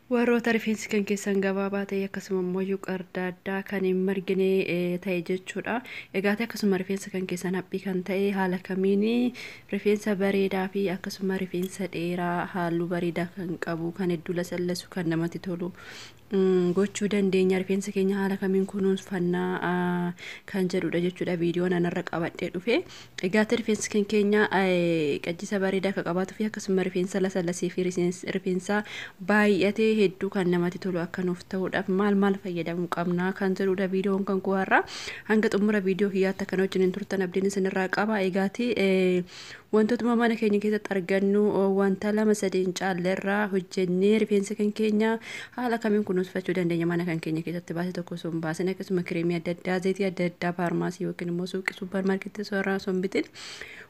Warroota rifeensi kan keessan gabaabaa ta'e akkasuma immoo qardaaddaa kan hin margine ta'e jechuudha. Egaa akkasuma rifeensa kan keessan haphii kan ta'e haala kamiin rifeensa bareedaa fi akkasuma rifeensa dheeraa halluu bareedaa kan qabu kan hedduu lasallasu kan namatti tolu gochuu dandeenya, rifeensa keenya haala kamiin kunuunfannaa kan jedhudha jechuudha viidiyoon anarra qabadhee dhufe. Egaa rifeensi kan keenya qajjisa bareedaa akka qabaatuu fi akkasuma rifeensa lasallasee fi rifeensa baay'atee hedduu kan namatti tolu akka nuuf ta'uudhaaf maal maal fayyadamuu qabna kan jedhudha viidiyoon kan koo har'a. Hanga xumura viidiyoo kiyyaatti akkan wajjin hin turtan abdiin isinirraa qaba. Egaati wantootuma mana keenya keessatti argannu wanta 2 3 hin caallerraa hojjennee rifeensa kan keenya haala kamiin kunuunfachuu dandeenya mana kan keenya keessatti baasee tokko osoo hin baasin, akkasuma kireemii adda addaa, zayitii adda addaa faarmaasii yookiin immoo suuqii suuparmaarkeetii irraa osoo hin bitin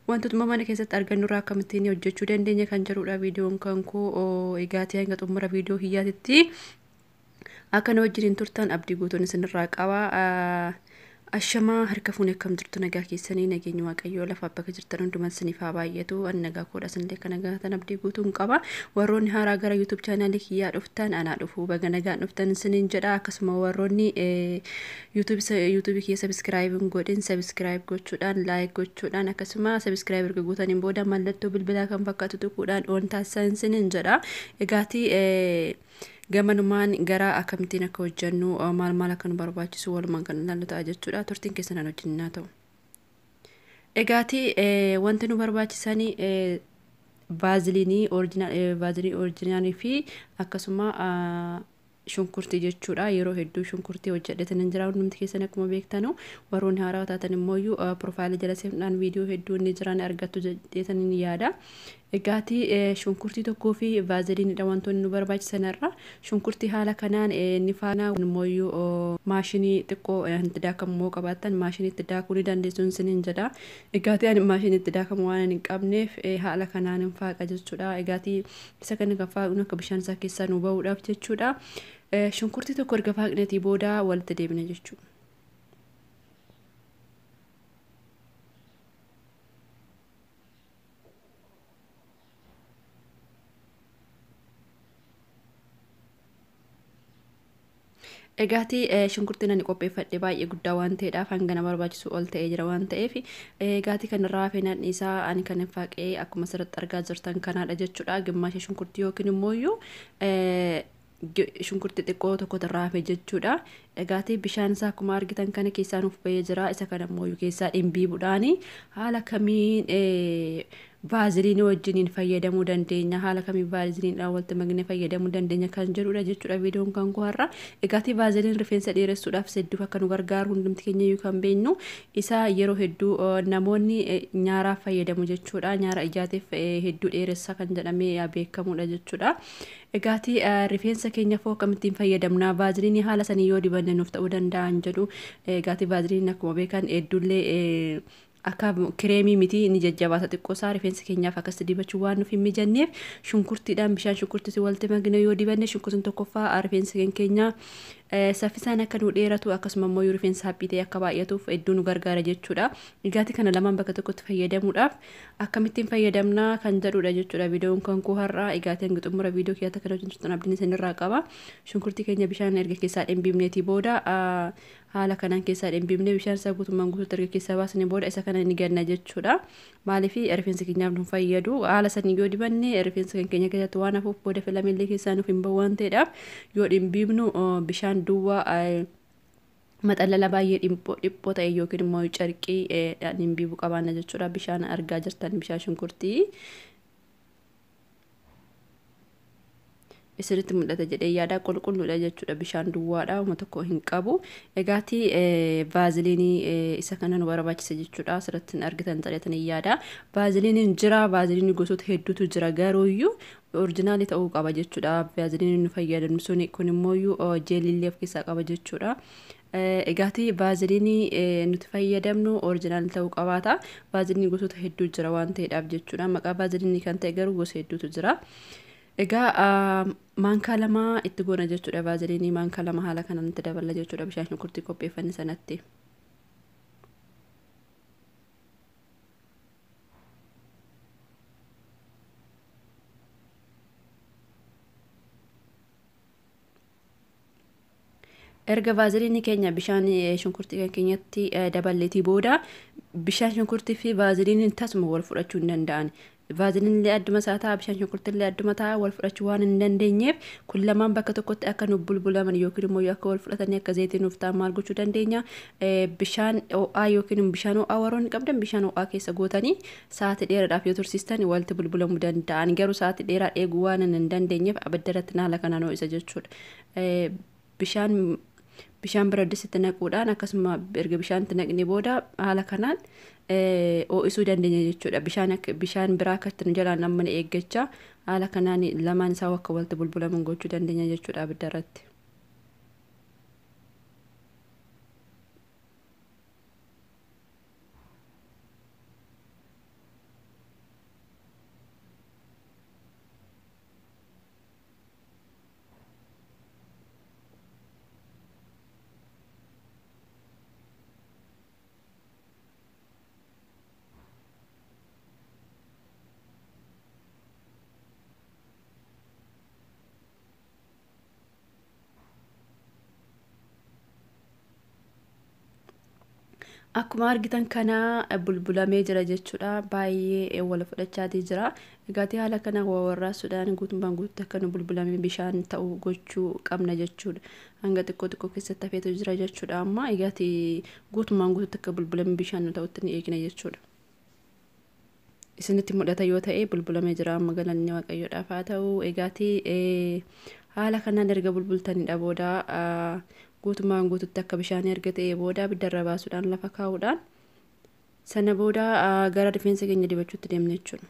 wantootuma mana keessatti argannu irraa akkamittiin hojjechuu dandeenya kan jedhudha viidiyoon kan koo. Egaatii hanga xumura viidiyoo kiyyaatitti akka na wajjin hin turtan abdii guutuun isinirraa qaba. Ashamaa harka fuunee, akkam jirtu? Nagaa keessanii? Nageenya Waaqayyoo lafa bakka jirtan hundumaa isiniif haa baay'atu. Ani nagaa koodha, isinillee akka nagaa taatan abdii guutuun qaba. Warroonni haaraa gara YouTube chaanaalii kiyyaa dhuftan anaa dhufuu, baga nagaan dhuftan isiniin jedha. Akkasuma warroonni YouTube kiyya subscribe hin godhin subscribe gochuudhaan, like gochuudhaan, akkasuma subscribe erga gootaniin booda mallattoo bilbilaa kan fakkaatu tuquudhaan on taasisan isiniin jedha. Egaatii gamanumaan gara akkamittiin akka hojjennu, maal maal akka nu barbaachisu walumaan kan ilaallu ta'a jechuudha. Turtiin keessan an wajjin haa ta'u. Egaatii wanti nu barbaachisanii vaaziliinii vaaziliinii original fi akkasuma shunkurtii jechuudha. Yeroo hedduu shunkurtii hojjedhetan hin jira hundumti keessan akkuma beektanu. Warroonni haarawaa taatan immoo profile jala seenuudhaan viidiyoo hedduu inni jiran argattu jedhetan ni yaada. Egaatii shunkurtii tokkoo fi vaaziliinidha wantoonni nu barbaachisan irra. Shunkurtii haala kanaan ni faana immoo maashinii xiqqoo itti daakamu immoo qabaattan maashinii itti daakuu ni dandeessu isiniin jedha. Egaatii ani maashinii itti daakamu waan hin qabneef haala kanaan hin faaqa jechuudha. Egaatii isa kana kan faaqnu akka bishaan isaa keessaa nu bahuudhaaf jechuudha. Shunkurtii tokko erga faaqneetii booda walitti deebina jechuudha. Egaatii shunkurtiin ani qopheeffadhe baay'ee guddaa waan ta'eedhaaf hanga na barbaachisu ol ta'ee jira waan ta'eef egaatii kanarraa hafee isaa ani kan hin faaqee akkuma asirratti argaa jirtan kanaadha jechuudha. Gimmaasha shunkurtii yookiin immoo shunkurtii xiqqoo tokko irraa hafe jechuudha. Egaatii bishaan isaa akkuma argitan kana keessaa nuuf bahee jira. Isa kana immoo keessaa dhimbiibuudhaani haala kamiin vaaziliinii wajjiniin fayyadamuu dandeenya, haala kamiin vaaziliiniidhaan walitti maknee fayyadamuu dandeenya kan jedhudha jechuudha viidiyoon kan koo har'a. Egaatii vaaziliin rifeensa dheeressuudhaaf hedduuf akka nu gargaaru hundumti keenya iyyuu kan beeknu, isa yeroo hedduu namoonni nyaaraaf fayyadamu jechuudha. Nyaara ijaatiif hedduu dheeressa kan jedhamee beekamudha jechuudha. Egaatii rifeensa keenya foo akkamittiin fayyadamna, vaaziliinii haala sanii yoo dibanne nuuf ta'uu danda'an jedhu. Egaatii vaaziliiniin akkuma beekan hedduullee akka kireemii miti, ni jajjabaata xiqqoo isaa. Rifeensa keenyaaf akkasitti dibachuu waan nuuf hin mijanneef shunkurtiidhaan bishaan shunkurtii walitti makne yoo dibanne, shunkurtiin tokkoffaa rifeensa keenya saffisaan akka nu dheeratu akkasuma immoo rifeensa haphii ta'e akka baay'atuuf hedduu nu gargaara jechuudha. Egaatii kana lamaan bakka tokkotti fayyadamuudhaaf akkamittiin fayyadamna kan jedhudha jechuudha viidiyoon kan koo har'a. Egaatii hanga xumura viidiyoo kiyyaatti akka hojjetan abdiin isinirraa qaba. Shunkurtii keenya bishaan erga keessaa dhimbiibneetii booda haala kanaan keessaa dhimbiibnee bishaan isaa guutummaan guutuutti erga keessaa baasnee booda isa kana ni ganna jechuudha. Maaliif rifeensa keenyaaf nu fayyadu, haala sanii yoo dibanne rifeensa kan keenya keessatti waan hafuuf booda filameellee keessaa nuuf hin bahu waan ta'eedhaaf yoo dhimbiibnu bishaan duwwaa maxallala baay'ee dhiphoo ta'e yookiin immoo carqii dhimbiibuu qabaanna jechuudha. Bishaan argaa jirtan bishaan shunkurtii isinitti mul'ata jedhee yaada, qulqulluudha jechuudha, bishaan duwwaadha, uma tokko hin qabu. Egaatii vaaziliinii isa kana nu barbaachisa jechuudha. Asirratti argitan jedhetanii yaada. Vaaziliiniin jira, vaaziliinii gosoota hedduutu jira, garuuyyuu original ta'uu qaba jechuudha. Vaaziliiniin nu fayyadamnu suni kun immoo jeelillee of keessaa qaba jechuudha. Egaatii vaaziliinii nuti fayyadamnu original ta'uu qabaata. Vaaziliinii gosoota hedduu jira waan ta'eedhaaf jechuudha. Maqaa vaaziliinii kan ta'e garuu gosa hedduutu jira. Egaa maankaa 2 itti goona jechuudha. Vaaziliinii maankaa 2 haala kanaan itti daballa jechuudha bishaan shunkurtii qopheeffanne sanatti. Erga vaaziliinii keenya bishaan shunkurtii kan keenyatti daballeetii booda bishaan shunkurtii fi vaaziliiniin tasuma wal fudhachuu hin danda'an. Vaaziliin illee adduma isaa ta'a, bishaan shunkurtii illee adduma ta'a, wal fudhachuu waan hin dandeenyeef kun lamaan bakka tokkotti akka nu bulbulaman yookiin immoo akka wal fudhatanii akka zayitii nuuf ta'an maal gochuu dandeenya? Bishaan ho'aa yookiin bishaan ho'aa warroonni qabdan bishaan ho'aa keessa gootanii sa'aatii dheeraadhaaf yoo tursiistan walitti bulbulamuu danda'an. Garuu sa'aatii dheeraa eeguu waan hin dandeenyeef abidda irratti haala kanaan ho'isa jechuudha. Bishaan bira distitti naquudhaan akkasuma erga bishaan itti naqnee booda haala kanaan ho'isuu dandeenya jechuudha. Bishaan biraa akka itti nu jalaan amma eeggachaa haala kanaan lamaan isaa akka walitti bulbulaman gochuu dandeenya jechuudha abidda irratti. Akkuma argitan kana bulbulamee jira jechuudha. Baay'ee wal fudhachaatii jira. Egaatii haala kana warraasuudhaan guutummaan guututti akka nu bulbulamee bishaan ta'u gochuu qabna jechuudha. Hanga xiqqoo xiqqoo keessatti hafeetu jira jechuudha. Amma egaatii guutummaan guututti akka bulbulamee bishaan nu ta'utti ni eegna jechuudha. Isinitti mul'ata yoo ta'e bulbulamee jira, amma galanni Waaqayyoodhaaf haa ta'u. Egaatii haala kanaan erga bulbultanidha booda guutummaan guututti akka bishaan erga ta'ee booda abiddarra baasuudhaan lafa kaa'uudhaan sana booda gara rifeensa keenya dibachuutti deemna jechuudha.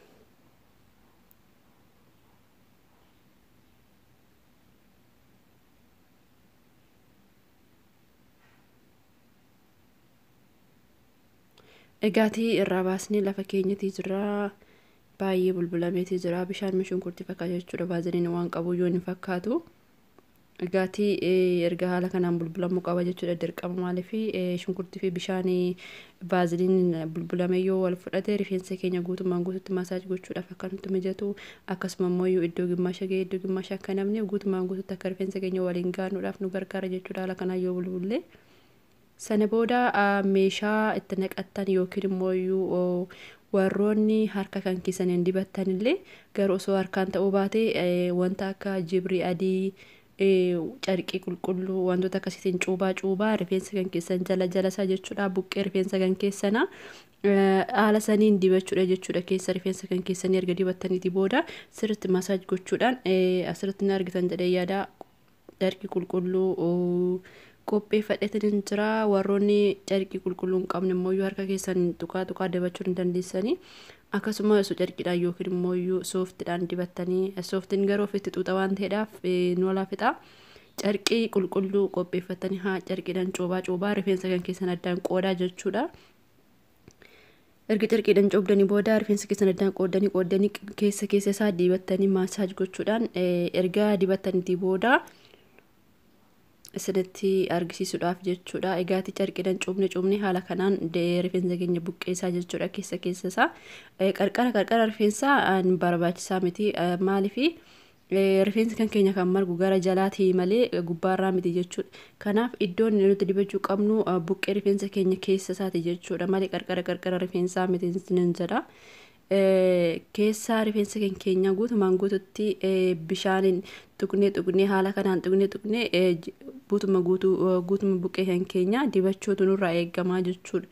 Egaatii irraa baasnee lafa keenyatii jira. Baay'ee bulbulameetii jira. Bishaan shunkurtii fakkaata jechuudha. Vaaziliin waan qabu yoo hin fakkaatu. Egaatii erga haala kanaan bulbulamuu qaba jechuudha dirqama, maaliif shunkurtii fi bishaan vaaziliin bulbulame yoo wal fudhate rifeensa keenya guutummaan guututti massage gochuudhaaf akka nutti mijatu, akkasuma immoo iddoo gimmaasha ga'ee iddoo gimmaasha akka namni guutummaan guututti akka rifeensa keenya waliin gaanuudhaaf nu gargaara jechuudha haala kanaan yoo bulbulle. Sana booda meeshaa itti naqattan yookiin immoo warroonni harka kan keessaniin dibattan illee, garuu osoo harkaan ta'uu baate wanta akka jibrii adii, carqii qulqulluu, wantoota akkasiitiin cuubaa cuubaa rifeensa kan keessan jala jala isaa jechuudha, buqqee rifeensa kan keessanaa haala saniin dibachuudha jechuudha. Keessa rifeensa kan keessanii erga dibattaniiti booda sirriitti massage gochuudhaan asirratti ni argitan jedhee yaada. Carqii qulqulluu qopheeffadheetiin jira. Warroonni carqii qulqulluu hin qabne immoo harka keessan tuqaa tuqaa dibachuu ni dandeessanii. Akkasuma osoo carqiidhaan yookiin immoo sooftiidhaan dibattanii, sooftiin garuu ofitti xuuxa waan ta'eedhaaf nu fixa. Carqii qulqulluu qopheeffatanii haa carqiidhaan cuubaa cuubaa rifeensa kan keessan addaan qoodaa jechuudha. Erga carqiidhaan coobdanii booda rifeensa keessan addaan qooddanii qooddanii keessa keessa isaa dibattanii massage gochuudhaan erga dibattaniitii booda isinitti argisiisuudhaaf jechuudha. Egaatii carqiidhaan cuubne cuubne haala kanaan rifeensa keenya buqqeessaa jechuudha keessa keessa isaa. Qarqara qarqara rifeensaa barbaachisaa miti, maaliifi rifeensi kan keenya kan margu gara jalaatii malee gubbaarraa miti jechuudha. Kanaaf iddoon nuti dibachuu qabnu buqqee rifeensa keenya keessa isaati jechuudha malee qarqara qarqara rifeensaa miti nin jedha. Keessa rifeensa kan keenya guutumaan guututti bishaaniin tuqnee tuqnee haala kanaan tuqnee tuqnee guutuma guutuu guutuma buqqee kan keenya dibachuutu nurraa eegamaa jechuudha.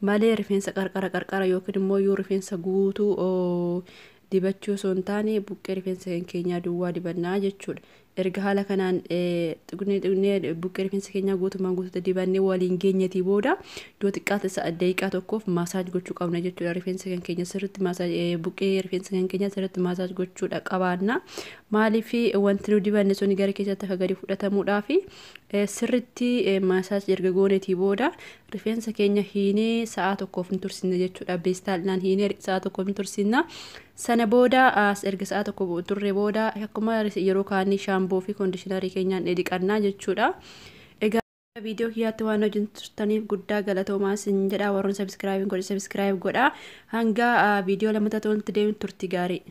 Malee rifeensa qarqara qarqara yookiin immoo yoo rifeensa guutuu dibachuu osoo hin taane buqqee rifeensa kan keenyaa duwwaa dibannaa jechuudha. Erga haala kanaan tuqnee tuqnee buqqee rifeensa keenyaa guutumaan guututti dibannee waliin geenyetii booda yoo xiqqaate daqiiqaa tokkoof massage gochuu qabna jechuudha. Rifeensa kan keenya sirriitti massage, buqqee rifeensa kan keenyaa sirriitti massage gochuudha qabaanna. Maaliif wanti nu dibanne suni gara keessatti akka gadi fudhatamuudhaaf sirriitti massage erga goonetii booda rifeensa keenya hiinee sa'a tokkoof ni tursinna jechuudha. Beestaalinaan hiinee sa'a tokkoof ni tursinna. Sana booda erga sa'a tokko turre booda akkuma yeroo kaanii shaamboo fi conditioner keenyaan dhiqannaa jechuudha. Egaa viidiyoo kiyyaatti waan wajjin turtaniif guddaa galatoomaa isin jedha. Warroon subscribe godhe subscribe godha. Hanga viidiyoo lammataa walitti deemnu turti gaarii.